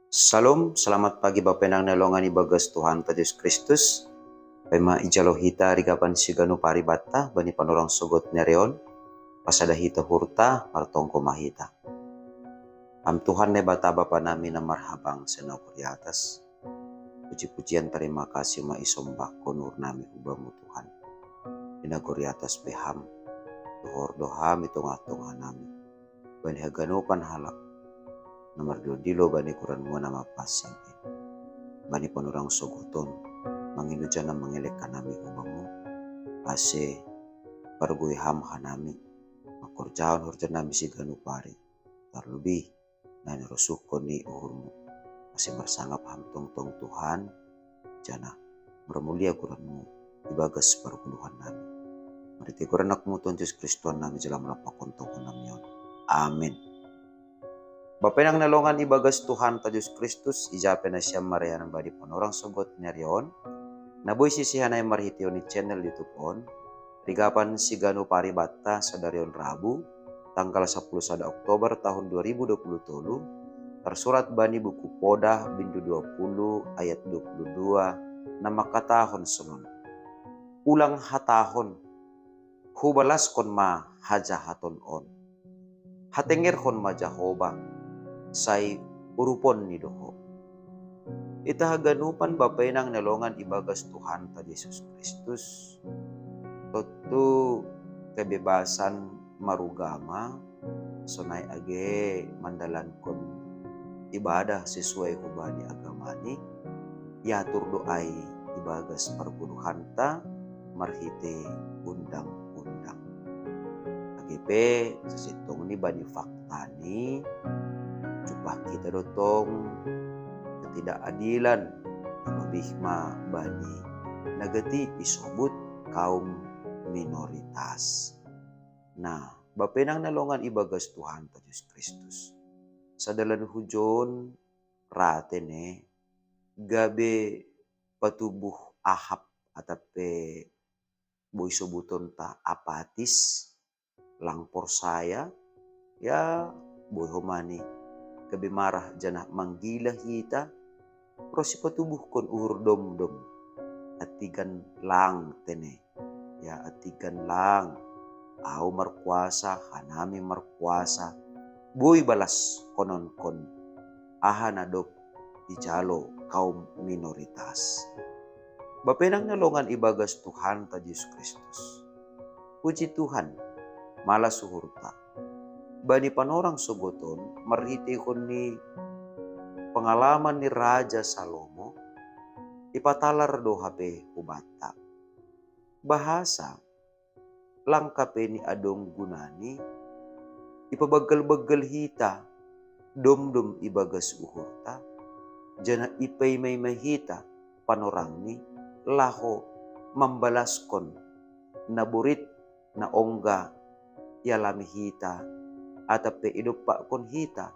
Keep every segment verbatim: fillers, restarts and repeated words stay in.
Shalom, selamat pagi Bapenang na longan ibagas Tuhan ta Jesus Kristus. Pema ijalo hita rigapan siganu paribata bani panorang sogot nerion, pasada hita hurta, martongko mahita. Am Tuhan ne bata Bapa nami na marhabang senau di atas. Puji-pujian terima kasih ma isombah konur nami hubamu Tuhan. Inagori atas peham, dohor doham i tongah-tongah nami. Bani haganupan halak na mardilo-dilo bani kuran mua nama pasing. Bani panorang sogoton, manginuja na mangelek hanami hubamu. Ase pargui ham hanami, makorjahon horja nami siganu pari. Tarlebih na nirosuhkon ni uhurmu. Ase marsangap ham tongtong Tuhan, jana marmulia kuranmu ibagas parguluhan nami. Marite kuran anakmu Tuhan Jesus Kristus nami jala melapakkon tongko nami on. Amin. Bapenang na longan ibagas Tuhan ta Jesus Kristus, ijape na siam marianan badi panorang sogot nerion, na boi sisihanai marhitioni channel YouTube on, rigapan siganu paribata sadarion Rabu, tanggal sapuluh sada Oktober tahun dua ribu dua puluh tolu, tersurat bani buku Podah bindu dua puluh ayat dua puluh dua, na mangkatahon sonon. Ulang hatahon, hubalaskon ma hajahaton on. Hatengerhon ma Jahoba, sai urupon ni doho. Ita haganupan Bapenang na longan ibagas Tuhan ta Jesus Kristus. Tontu kebebasan marugama, sonai age mandalankon ibadah sesuai hubani agamani, iatur do ai ibagas parguluhanta marhite undang-undang. Age pe sasintongni bani faktani, jumpah hita do tong ketidakadilan, terlebih ma bani na gati isobut kaum minoritas. Nah, Bapenang na longan ibagas Tuhan ta Jesus Kristus. Sadalan hujon rate ne gabe patubuh ahap atape boi sobutonta apatis, lang porsaya, ya boi homani gabe marah jana manggila hita, ro sipatubuhkon uhur domdom, antigan lang tene, ya antigan lang, au markuasa, hanami markuasa, boi balashononkon aha na dob ijalo kaum minoritas. Bapenang na longan ibagas Tuhan ta Jesus Kristus. Puji Tuhan, malas uhurta. Bani panorang sogoton marhiteihon ni pengalaman ni Raja Salomo, ipatalar do hape hubanta. Bahasa lang ka pe ni adong gunani, ipabaggal-baggal hita domdom ibagas uhurta, jana ipaimaima hita panorangni laho mambalaskon na borit na ongga ialami hita, atape idompakkon hita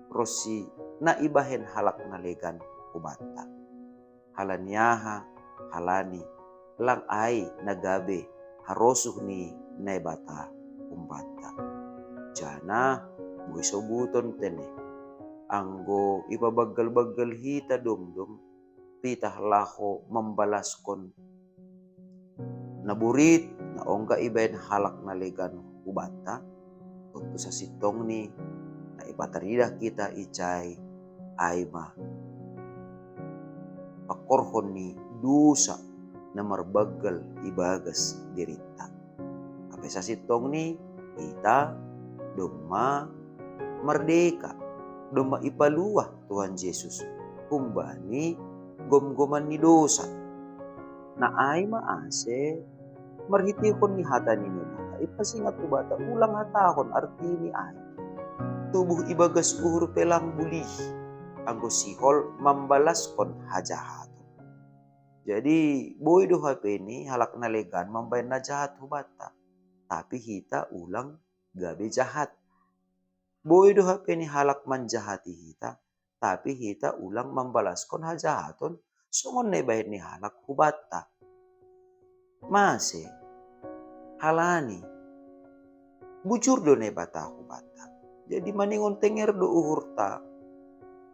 ronsi na ibahen halak na legan hubanta. Halani aha? Halani lang ai na gabe harosuh ni Naibata humbanta. Jana boi sobuton tene, anggo ipabaggal-baggal hita domdom pitah laho mambalaskon na borit na ongga ibahen halak na legan hubanta, tontu sasintongni na ipataridah hita ijai ai ma pangkorhon ni dosa na marbaggal ibagas dirinta. Hape sasintongni hita domma mardeka, domma ipaluah Tuhan Jesus humbani gomgoman ni dosa. Na ai ma ase marhiteihon ni hata ni Naibata ipasingat hubanta, ulang hatahon artini ai. Tubuh ibagas uhur pe lang bulih, anggo sihol mambalaskon hajahaton. Jadi boi do hape ni halak na legan mambahen na jahat hubanta, tapi hita ulang gabe jahat. Boi do hape ni halak manjahati hita, tapi hita ulang mambalaskon hajahaton songon na ibahen ni halak hubanta. Mase? Halani bujur do Naibata hubanta. Jadi maningon tenger do uhurta.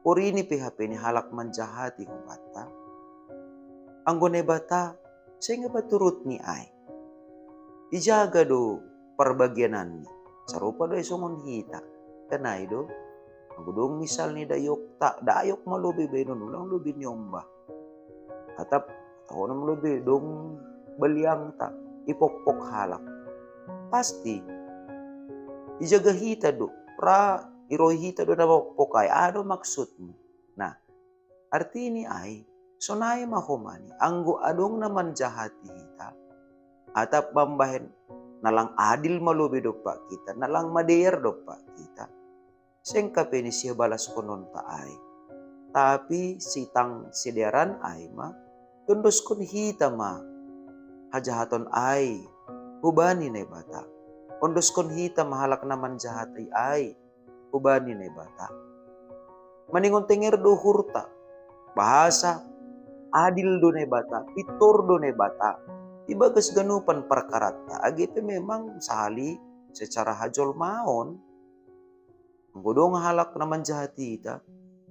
Porini pe hape ni halak manjahati hubanta. Anggo Naibata seng paturutni ai. Ijaga do parbagiananni. Sarupa do ai songon hita. Kan ai do. Anggo dong misalni dayokta, dayok ma lobi baenon, ulang lobi niombah. Atap tahonom lobi dong baliangta, ipokkop halak. Pasti ijaga hita do, ra iroi hita do na pokkop ai, aha do maksudmu. Nah, artini ai, sonai ma homani, anggo adong na manjahati hita, atap mambahen na lang adil ma lobi dompak hita, na lang madear dompak hita, seng hape ni sibalaskononta ai. Tapi sitangsidearan ai ma, ondoskon hita ma hajahaton ai hubani Naibata. Ondoskon hita ma halak na manjahati ai hubani Naibata. Maningon tenger do uhurta, bahasa adil do Naibata, pintor do Naibata ibagas ganupan parkaranta, age pe memang sahali secara hajolmaon. Anggo dong halak na manjahati hita,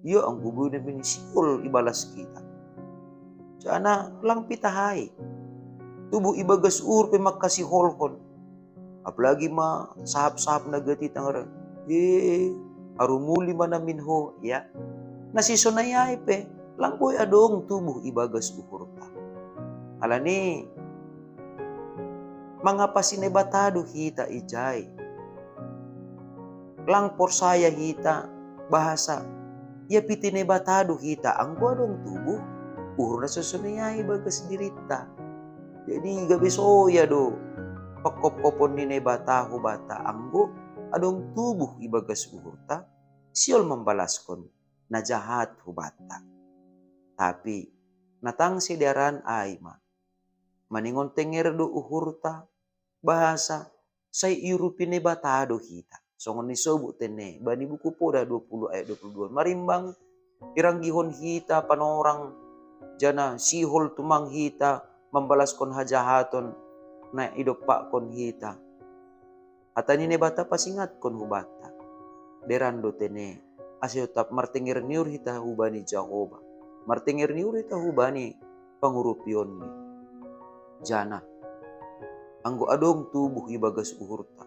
ia anggo boi na bini Siol ibalas hita. Jana lang pitahai. Tubuh ibagas uhur pe mangkasiholhon. Apalagi ma sahap-sahap na gati tangar. He, harumuli ma na minho, ya. Na sisonai ai pe, lang boi adong tubuh ibagas uhurta. Alani mangapasi Naibata do hita ijai. Lang porsaya hita bahasa ia piti Naibata do hita, anggo adong tubuh uhur na sisonai ai ibagas dirinta. Jadi gabe soya do pangkophopon ni Naibata hubanta, anggo adong tubuh ibagas uhurta, Siol mambalaskon na jahat hubanta. Tapi na tangsidearan ai ma, maningon tenger do uhurta, bahasa sai iurupi Naibata do hita. Songon nisobut tene bani Buku Poda dua puluh ayat dua puluh dua, marimbang iranggihon hita panorang, jana sihol tumang hita mambalaskon hajahaton na idompakkon hita. Hata ni Naibata pasingatkon hubanta. Dearan do tene, ase totap martenger ni uhur hita hubani Jahowa. Martenger ni uhur hita hubani pangurupionni. Jana, anggo adong tubuh ibagas uhurta,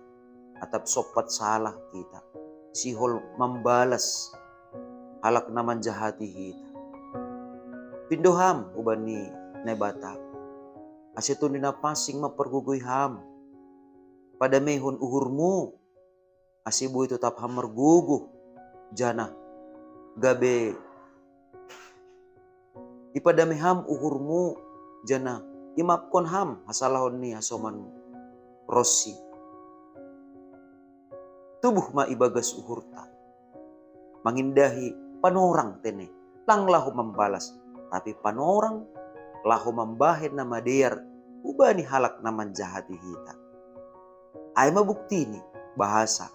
atap sompat salah hita, sihol mambalas halak na manjahati hita. Pindo ham hubani Naibata, ase Tonduy Napansing ma pargogoi ham. Padameihon uhurmu, ase boi totap ham margogo, jana gabe ipadame ham uhurmu, jana imaafkon ham hasalahon ni hasomanmu. Ronsi. Tubuh ma ibagas uhurta mangindahi panorang tene, lang laho mambalas, tapi panorang laho mambahen na madear hubani halak na manjahati hita. Ai ma buktini, bahasa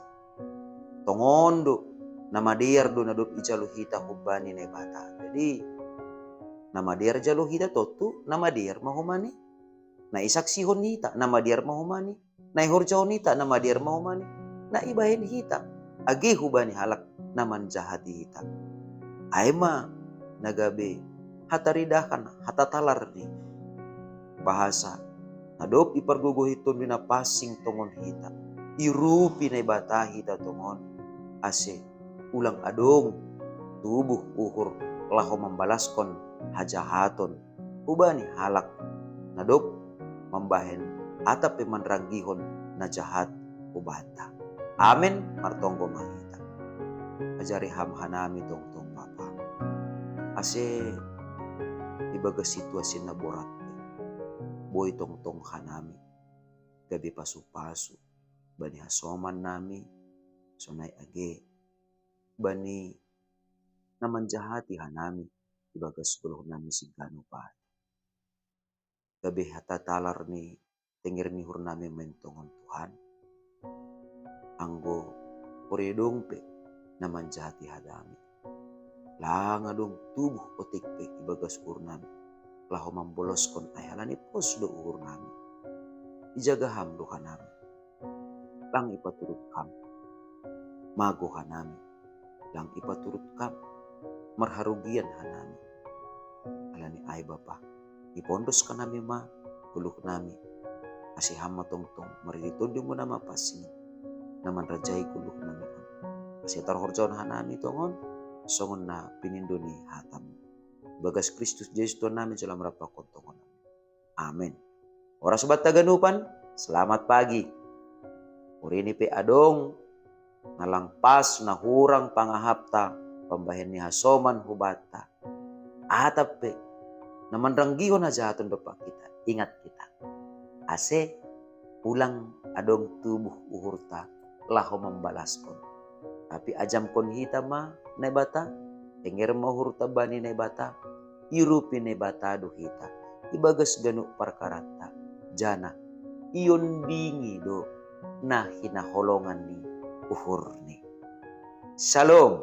tongon do, na madear do na dob ijalo hita hubani Naibata. Jadi na madear jalo hita tontu na madear ma homani. Na isaksihon hita na madear ma homani. Na ihorjahon hita na madear ma homani. Na ibahen hita age hubani halak na manjahati hita. Ai ma na gabe hataridahan, hatatalar ni bahasa na dob ipargogohi Tonduy Napansing tongon hita, iurupi Naibata hita tongon, ase ulang adong tubuh uhur laho mambalaskon hajahaton hubani halak na dob mambahen atap pe manranggihon na jahat hubanta. Amen. Martonggo ma hita. Ajari ham hanami tongtong Bapa, ase ibagas situasi na borat pe, boi tongtong hanami gabe pasupasu bani hasomannami, sonai age bani na manjahati hanami ibagas golohonnami siganup ari. Gabe hatatalar ni tenger ni uhurnami ma i tongon Tuhan. Anggo poredong pe na manjahati hanami, lang adong tubuh otik pe ibagas uhurnami laho mamboloskon ai, halani pos do uhurnami. Ijaga ham do hanami, lang ipaturut ham. Mago hanami, lang ipaturut ham. marharugian hanami. Alani ai Bapa, ipondos hanami ma goluh nami, ase Ham ma tongtong maridi Tondumu na mapansing na manrajai goluh nami on. Ase tarhorjahon hanami tongon songon na pinindo ni hataMu. Bagas Kristus Jesus Tuhan nami, jalo Ham rap pakon tongon. Amen. Horas banta ganupan, selamat pagi. Porini pe adong na lang pas, na hurang pangahapta, pambahen ni hasoman hubanta, atap pe na manranggihon hajahaton dompak hita, ingat hita, ase ulang adong tubuh uhurta laho mambalaskon. Tapi ajamkon hita ma Naibata, tenger ma uhurta bani Naibata, iurupi Naibata do hita ibagas ganup parkaranta, janah iondingi do na hinaholongan ni uhurni. Shalom.